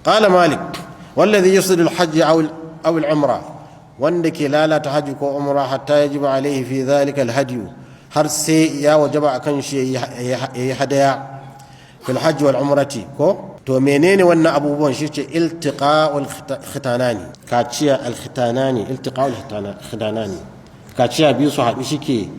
Qala Malik: wallazi yufsidu al-hajj aw al-umra, wanda ke lalata haji ko umra, hatta yajibu alaihi fi dhalika al-hadi, har sai ya wajaba akan shi yayi hadaya, fil hajji wal umrati ko. To menene wannan abubuwan? Shi ce iltiqa'ul khitanani, kaciya al khitanani, iltiqa'ul khitanani, kaciya biyu su haɗu shike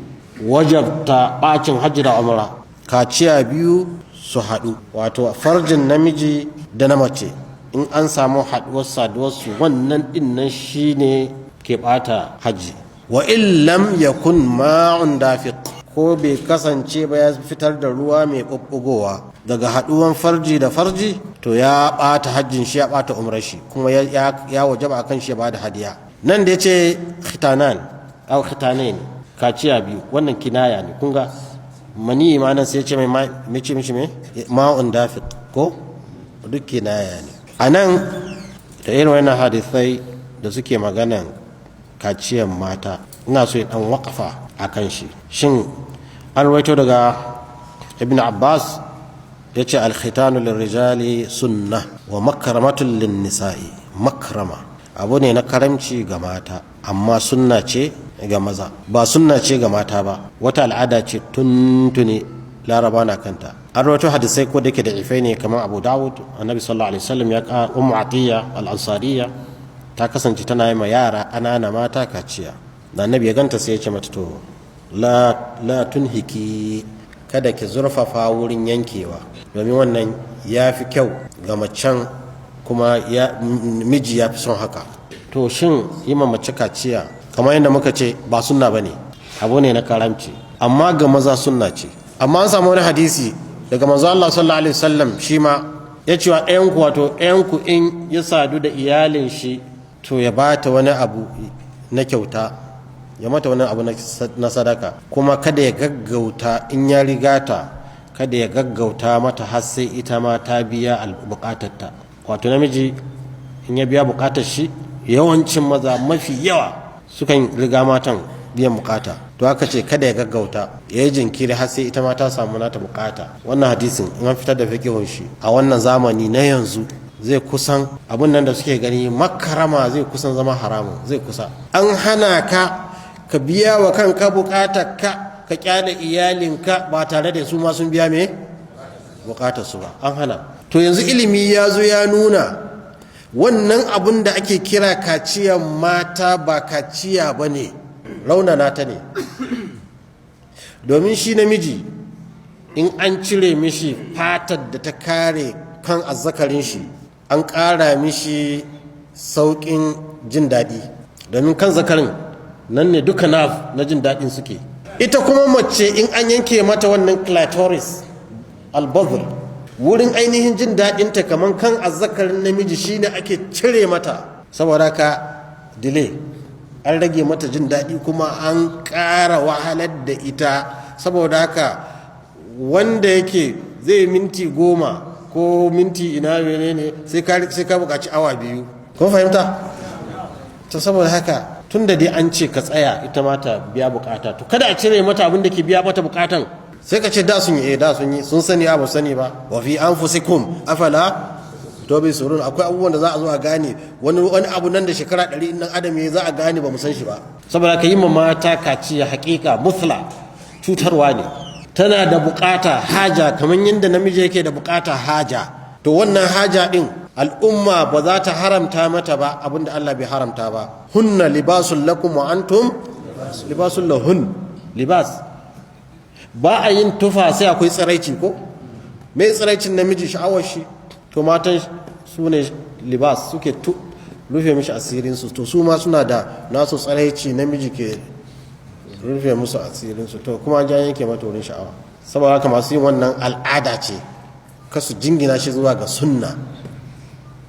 wajabta bacin hajji da umra. Kaciya biyu su haɗu, wato farjin namiji da na mace, in an samu haɗuwar saduwarsu, wannan ɗin nan shine ke ɓata hajji. Wa in lam yakun ma'un dafiq, ko bai kasance ba ya fitar da ruwa mai ɓuɓɓugowa daga haɗuwan farji da farji, to ya ɓata hajjin shi, ya ɓata umrar shi, kuma ya wajaba akan shi ya bada hadiya. Nan da ya ce khitanan aw khitanain, kaciya biyu, wannan kinaya ne. Kun ga mani ma nan sai ya ce mai me, ce mishi me, ma'un dafiq ko, duk kinaya ne. A nan da irin wannan hadisai da suke maganan kaciyan mata, ina so ya dan waƙafa a kan shi. Shin an rawaito daga Ibn Abbas ya ce: "Alkhitanu lirrijali sunna wa makramatun linnisa'i." Makrama abu ne na karamci ga mata, amma sunna ce ga maza, ba sunna ce ga mata ba. Wata al'ada ce tuntuni Laraba na kanta. An rawaito hadisai, ko da ke da ifai ne, kamar Abu Dawud, Annabi sallallahu alaihi wasallam ya ka Ummu Atiya al-Ansariya ta kasance tana yi ma yara ƙanana mata kaciya. Da Annabi ya ganta, sai ya ce mata: "To, la la tunhiki, kada ki zurfafa wurin yankewa, domin wannan ya fi kyau ga macen, kuma ya miji ya fi son haka." To shin yi ma mace kaciya, kamar yadda muka ce, ba sunna ba ne, abu ne na karamci, amma ga maza sunna ce. Amma an samu wani hadisi daga manzo Allah sallallahu alaihi wasallam, shi ma ya cewa ɗayanku, wato ɗayanku in ya sadu da iyalin shi, to ya bata wani abu na kyauta, ya mata wani abu na sadaka, kuma kada ya gaggauta in ya riga ta, kada ya gaggauta mata har sai ita ma ta biya bukatarta. Wato namiji in ya biya bukatar shi, yawancin maza mafi yawa sukan riga matan biyan bukata, to aka ce kada ya gaggauta, ya yi jinkiri har sai ita ma ta samu nata bukata. Wannan hadisin, in an fitar da fikihun shi a wannan zamani na yanzu, zai kusan abun nan da suke gani makarama zai kusan zama haramun, zai kusa. An hana ka ka biya wa kanka bukatar ka, ka kyale iyalinka ba tare da su ma sun biya me bukatar su ba, an hana. To yanzu ilimi ya zo ya nuna wannan abun da ake kira kaciyan mata ba kaciya ba ne, raunana ta ne. Domin shi namiji, in an cire mishi fatar da ta kare kan azzakarin shi, an ƙara mishi sauƙin jin daɗi, domin kan zakarin nan ne duka nerve na jin daɗin suke. Ita kuma mace, in an yanke mata wannan clitoris albazar, wurin ainihin jin daɗinta kamar kan azzakarin namiji shine ake cire mata. Saboda ka delay, an rage mata jin daɗi, kuma an ƙara wahalar da ita. Saboda haka wanda yake zai minti 10 ko minti ina menene, sai ka buƙaci awa 2. Kun fahimta? Ta saboda haka, tun da dai an ce ka tsaya ita ma ta biya bukata, to kada a cire mata abin da ke biya mata bukatan. Sai ka ce da sun yi, eh, da sun yi, sun sani, ba sani ba. Wa fi anfusikum afala tubsirun. Akwai abubuwan da za a zo a gane wani abu nan da shekara 100 nan adam ya za a gane ba mu san shi ba. Saboda ka yi ma mata kaciya hakika muthla cutarwa ne. Tana da bukata, haja, kamar yadda namiji yake da bukata, haja. To wannan haja din, al'umma ba za ta haramta mata ba abinda Allah bai haramta ba. Hunna libasun lakum wa antum libasun lahun. Libas, ba a yin tufa sai akwai tsiraici ko? Mai tsiraicin namiji? Sha'awar shi. To matan su ne libas, suke rufe mishi asirinsu. To su ma suna da nasu tsiraici, namiji ke rufe musu asirinsu, to kuma an yanke mata wurin sha'awa. Saboda haka masu yin wannan al'ada ce, kasu jingina shi zuwa ga sunna,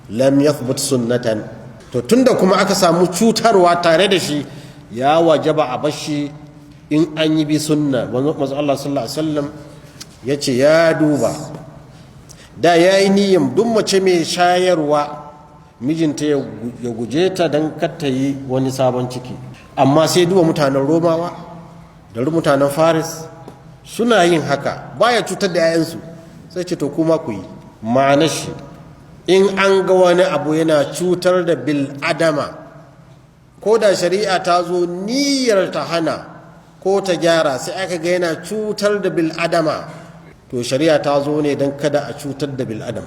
lam yathbut sunnatan. To tunda kuma aka samu cutarwa tare da shi, ya wajaba a bashi in an yi bi sunna. Manzo Allah sallallahu alaihi wasallam ya ce ya duba da ya yi niyyar duk mace mai shayarwa mijinta ya guje ta don ta yi wani sabon ciki, amma sai duba mutanen Romawa da mutanen Faris suna yin haka, baya cutar da 'ya'yansu, sai ce: "To kuma ku yi." Ma'anar shi In an ga wani abu yana cutar da bil adama, ko da shari'a ta zo niyyar ta hana ko ta gyara, sai aka ga yana cutar da bil adama, to shari'a ta zo ne don kada a cutar da bil adam.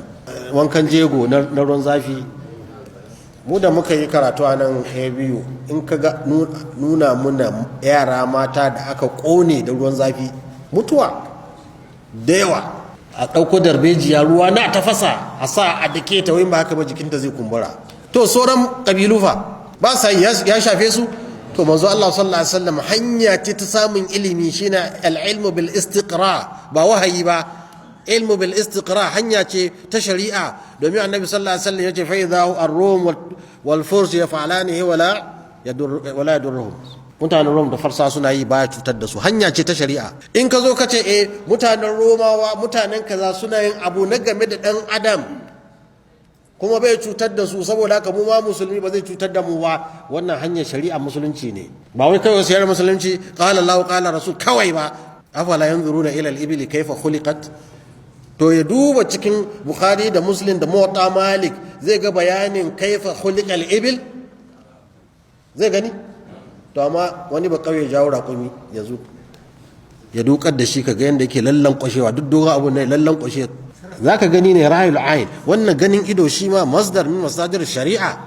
Wankan jego na ruwan zafi, mu da muka yi karatu a nan biyu, in ka ga nuna muna yara mata da aka kone da ruwan zafi, mutuwa da yawa. A ɗauko darbejiya, ruwa na tafasa, a sa a dake ta, wai ba haka ba jikinta zai kumbura. To sauran ƙabilu fa ba sa yi, ya shafe su? To manzo Allah sallallahu alaihi wasallam hanya ce ta samun ilimi, shine al-ilmu bil istiqra, ba wahayi ba, ilmu bil istiqra hanya ce ta shari'a. Domin Annabi sallallahu alaihi wasallam yace: "Fa idha ar-rum wal furs yaf'alanihi wala yadurruhum." Mutanen Rom da Farsa suna yi, baya cutar da su. Hanya ce ta shari'a. In ka zo ka ce, eh, mutanen Romawa, mutanen kaza suna yin abu na game da dan adam kuma bai cutar da su, saboda haka mu ma musulmi ba zai cutar da mu ba, wannan hanyar shari'a musulunci ne. Ba wai kawai sayar musulunci qala Allah qala rasul kawai ba. Afala yanzuruna ila al-ibli kayfa khuliqat? To ya duba cikin Bukhari da Muslim da Muwatta Malik, zai ga bayanin kaifa khuliqal ibil, zai gani. To amma wani ba kauye jawo raƙumi ya zo ya dukar da shi, ka ga yadda yake lallan kwashewa, duk dogon abu ne lallan kwashe, za ka gani ne ra'ayul ayn. Wannan ganin ido shi ma masdar min masadir shari'a,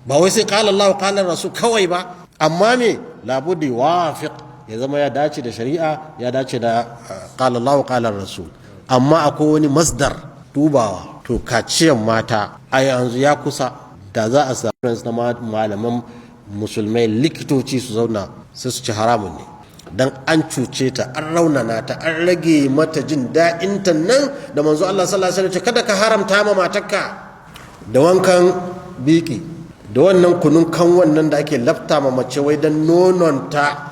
ba wai sai qala Allah qala rasul kawai ba. Amma me labuddi wafiq, ya zama ya dace da shari'a, ya dace da qala Allah qala rasul. Amma akwai wani masdar dubawa. To kaciyan mata a yanzu ya kusa da za a samu na malaman musulmai, likitoci su zauna, sai su ci haramun ne, dan an cuce ta, an raunana ta, an rage mata jin daɗinta nan da manzo Allah sallallahu alaihi wasallam kada ka haramta ma matarka. Da wankan biki, da wannan kunun kan wannan da ake lafta ma mace, wai dan nononta,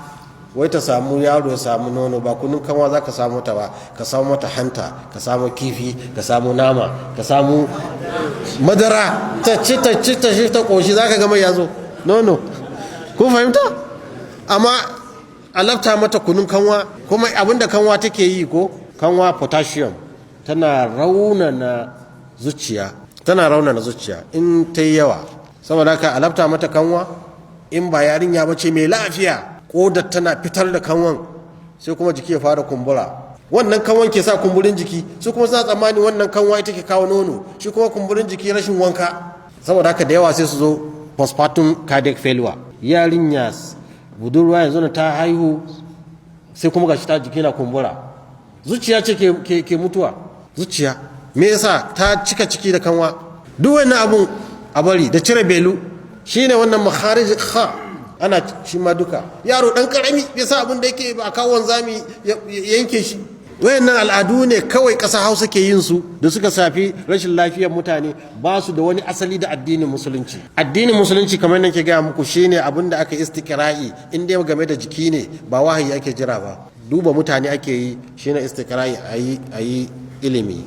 wai ta samu yaro ya samu nono, ba kunun kanwa za ka samu ta ba. Ka samu mata hanta, ka samu kifi, ka samu nama, ka samu madara, ta ci, ta ci, ta ci, ta koshi, za ka gama ya zo nono. Kun fahimta? Amma a lafta mata kunun kanwa, kuma abinda kanwa take yi ko kanwa, potassium, tana raunana zuciya, tana raunana zuciya in ta yi yawa. Saboda haka a lafta mata kanwa, in ba yarinya ba ce mai lafiya, kodar tana fitar da kanwan, sai kuma jiki ya fara kumbura. Wannan kanwan ke sa kumburin jiki. Su kuma suna tsammani wannan kanwa ita ke kawo nono, shi kuma kumburin jiki, rashin wanka. Saboda haka da yawa sai su zo postpartum cardiac failure. Yarinya budurwa yanzu ta haihu, sai kuma gashi ta jiki na kumbura, zuciya ce ke mutuwa, zuciya. Me yasa? Ta cika ciki da kanwa. Duk wannan abun a bari, da cire belu, shine wannan makharij kha ana shi ma duka. Yaro dan karami bai sa abin da yake ba, a kawo wanzami ya yanke shi. Wayannan al'adu ne kawai ƙasa Hausa ke yin su da suka safi rashin lafiyar mutane, ba su da wani asali da addinin musulunci. Addinin musulunci, kamar nan ke gaya muku, shine abin da aka istiqra'i. In dai game da jiki ne, ba wahayi ake jira ba, duba mutane ake yi, shine istiqra'i, ayi ilimi.